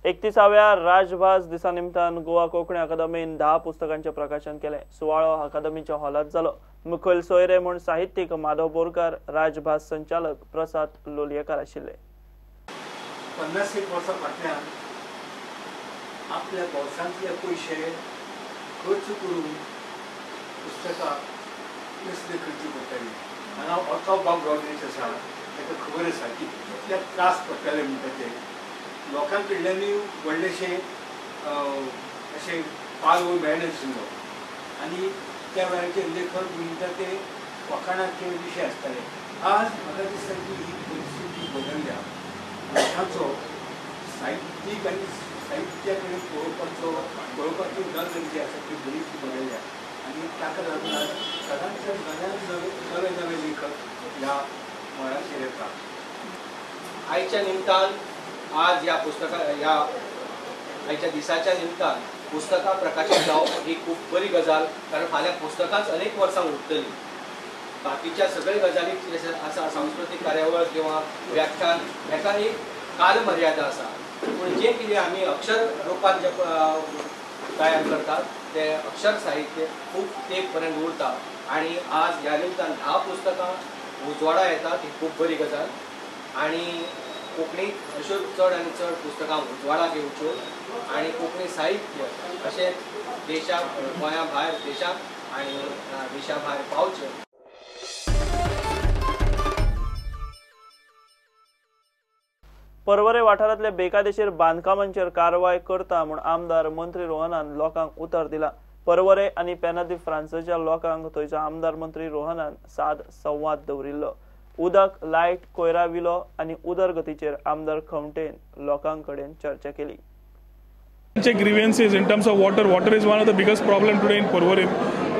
31व्या राजभास दिसा निमतान गोवा कोंकणी अकादमीन 10 पुस्तकांचे प्रकाशन केलें। सुवाळो अकादमीच्या हॉलांत जालो। मुखेल सोयरे म्हूण साहित्यीक माधव बोरकार, राजभास संचालक प्रसाद लोलयेकार आशिल्ले। 50 वर्सां फाटल्यान आपल्या बोल्सांतले पयशे खर्च करून पुस्तकां कसली करची पडटाली। हांगा अर्थाव बाब रॉड्रिग्स आसा, ताका खबर आसा की कितले त्रास पडटाले म्हणटा ते। लोकां कडल्यानूय व्हडलेशे अशें पालव मेळनाशिल्लो आनी त्या वेळाचेर लेखक म्हणटा ते वखाणाचे विशय आसताले। आज म्हाका दिसता की ही परिस्थिती बदलल्या। लोकांचो साहित्यीक आनी साहित्या कडेन पळोवपाची नदर जी आसा ती बरीच बदलल्या आनी ताका लागून आज सदांच नव्यान नवे नवे लेखक ह्या मळाचेर येतात। आयच्या निमतान आज ह्या पुस्तका ह्या आयच्या दिसाच्या निमतान पुस्तकां प्रकाशीत जावप ही खूब बरी गजाल, कारण फाल्यां पुस्तकांच अनेक वर्सां उरतलीं। बाकीच्या सगळे गजाली आसा, सांस्कृतीक कार्यावळ किंवा व्याख्यान हेका एक काल मर्यादा आसा, पूण जें कितें आमी अक्षर रुपान जें तयार करतात तें अक्षर साहित्य खूब तेंप पर्यंत उरता आनी आज ह्या निमतान 10 पुस्तकां उजवाडा येतात ही खूब बरी गजाल आनी कोंकणीत अश्यो चड आनी चड पुस्तकां उजवाडाक येवच्यो आनी कोंकणी साहित्य अशेंच देशाक, गोंया भायर देशाक आनी देशा भायर पावचें। पर्वरे वाठारांतले बेकायदेशीर बांदकामांचेर कारवाय करता म्हूण आमदार मंत्री रोहनान लोकांक उतर दिला। पर्वरे आनी पेनादी फ्रांसाच्या लोकांक थंयचो आमदार मंत्री रोहनान साद संवाद दवरिल्लो। उदक, लायट, कोयरा विलो आनी उदरगतीचेर आमदार खवंटेन लोकां कडेन चर्चा केली। Grievances in terms of water. Water is one of the biggest problem today in Porvorim,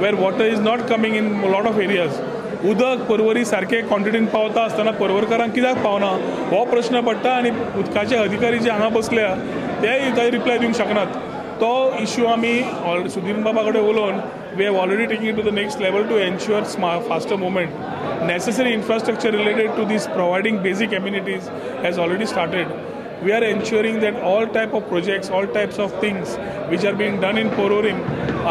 where water is not coming in a lot of areas. उदक पर्वरी सारके क्वॉन्टिटीन पावता आसतना पर्वरकारांक कित्याक पावना हो प्रश्न पडटा आनी उदकाचे अधिकारी जे हांगा बसल्या तेय थंय रिप्लाय दिवंक शकनात। तो इश्यू आमी सुधीर बाबा कडेन उलोवन we have already taking it to the next level to ensure faster movement. Necessary infrastructure related to this providing basic amenities has already started. We are ensuring that all type of projects, all types of things which are being done in Porvorim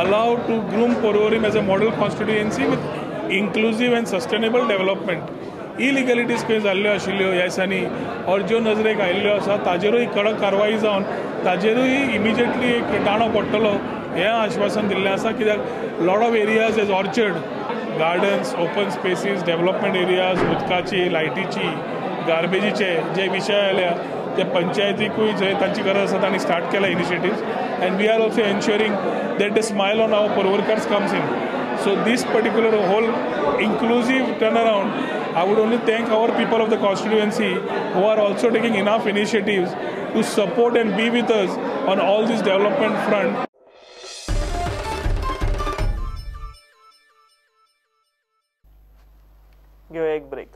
allow to groom Porvorim as a model constituency with inclusive and sustainable development. Illegalities खंय जाल्ल्यो आशिल्ल्यो ह्या दिसांनी और ज्यो नजरेक आयिल्ल्यो आसा ताजेरूय कडक कारवाय जावन ताजेरूय इमिजिएटली एक दांडो पडटलो हें आश्वासन दिल्लें आसा। कित्याक lot of areas as orchard, gardens, open spaces, development areas, उदकाची, लायटीची, गार्बेजीचे जे विशय आयल्या ते पंचायतीकूय जंय तांची गरज आसा तांणी स्टार्ट केला initiatives and we are also ensuring that the smile on our Porvorimkars comes in. So this particular whole inclusive turn around, I would only thank our people of the constituency who are also taking enough initiatives to support and be with us on all this development front. घेऊया एक break.